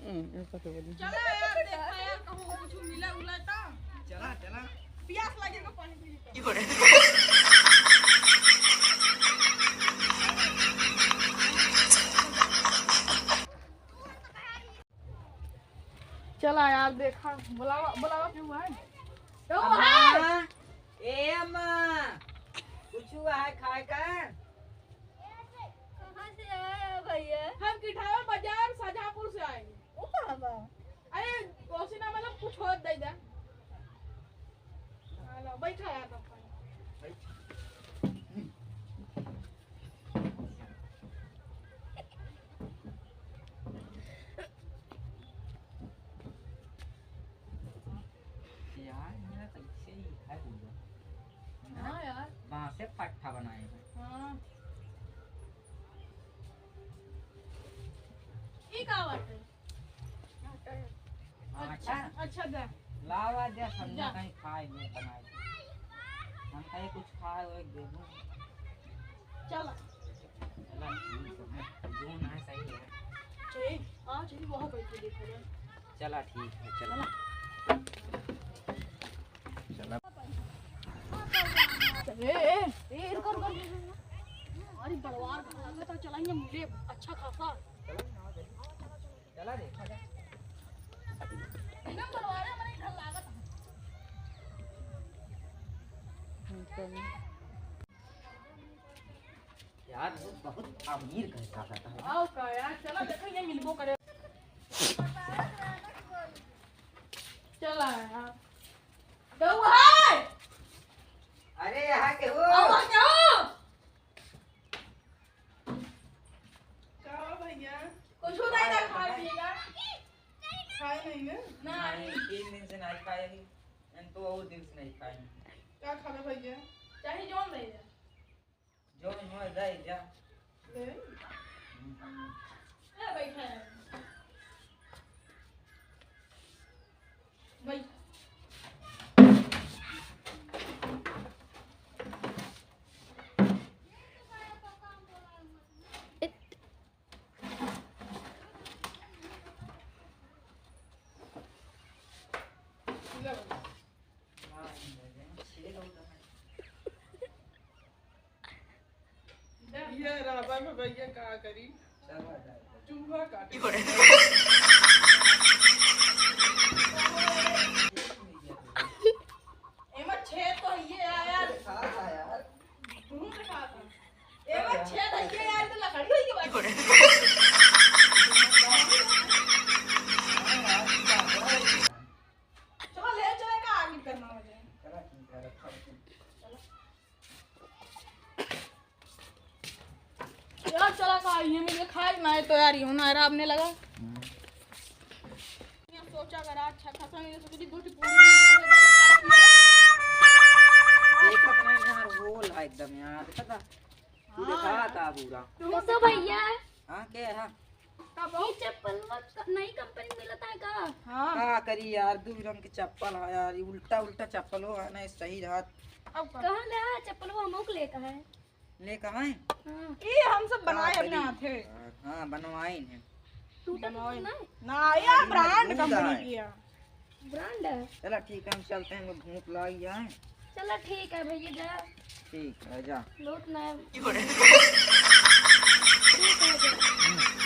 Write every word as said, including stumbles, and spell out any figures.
हम्म, ऐसा तो बोली। चला यार, देखा यार, कहूँ कुछ मिला उला तो। चला, चला। प्यास लगे तो पानी पी लेता। चला यार, देखा, बुलावा, बुलावा क्यों है? क्यों है? अम्मा, ए अम्मा, कुछ हुआ है खाए का? कहाँ से आया भैया? हम किठावा बाजार शाहजहाँपुर से आए हैं। वो कहाँ बा? अरे, कोसी ना, मतलब, कुछ होत दे दे। हाँ, लो, बैठा यार, तब तक। यार, मेरा तो इसे ही है पूरा। हाँ यार। बांस से पट्ठा बनाए हैं। हाँ। ई का बाटे? अच्छा। अच्छा, अच्छा, दे। लावा दे, हम जा। कहीं खाए, मैं बनाए। हम कहीं कुछ खाए, वो एक दे दूँ। चला। चला, ठीक है। जो ना है, सही है। ठीक, हाँ, ठीक, वहाँ बैठ के देखो ना। चला, ठीक है, चला। चला। ए, ए, ए, रुको, रुको, रुको। अरे, बड़वार का लगा था, चलाएंगे मुझे अच्छा खासा। चला रे। एकदम बड़वारे हमारे घर लागत है। यार, वो बहुत अमीर घर का रहता है। आओ का यार, चला देखो, ये मिलबो करे। चला यार। गौआ है। अरे, यहाँ के हो? गौआ के हो? का हो भैया? कुछ नहीं था खाए पिए का? खाए नहीं ना? नहीं। नहीं, तीन दिन से नहीं खाए ही। हम तो और दिन से नहीं खाए। का खावे भैया? चाहे जौन भैया। जौन हो जाए जा। ले। ए, बैठा है। बैठ। ये राबा में भैया का करी? चूहा काटे। एमा छेद तो ये आया यार। हाँ यार। तू दिखा था। एमा छेद है ये यार, तो लकड़ी होई के बाकी। चलो ले चले का आगे करना हो जाए। यार चला का ये मुझे खाए ना है तो यार, ये ना आराम नहीं लगा। हम्म। यहाँ सोचा अगर आज अच्छा खासा नहीं सोची, दो ठो पूरी नहीं हुई, देखत नहीं यार, होल है एकदम यार, पता? तू हाँ। देखा था पूरा। तो भैया। हाँ, के है? का ई चप्पलवा क-, नई कंपनी मिलत है का? हाँ। का करी यार, दू रंग के चप्पल है यार, ई उल्टा उल्टा चप्पलो है ना, सही रहत। अब का? कहाँ ले है चप्पलवा, हमहू के लेके है। लेके है? हाँ। ई हम सब बनाए अपने हाथे। हाँ, बनवाइन है। टूटत बनवाइन। ना? ना, यार, ई ब्रांड मजबूत कंपनी है। की है। ब्रांड है। चला ठीक है, हम चलते हैं, हमको भूख लाग गया है। चला ठीक है भैया, जा। ठीक है, जा। लौट ना आए। ठीक है, जा।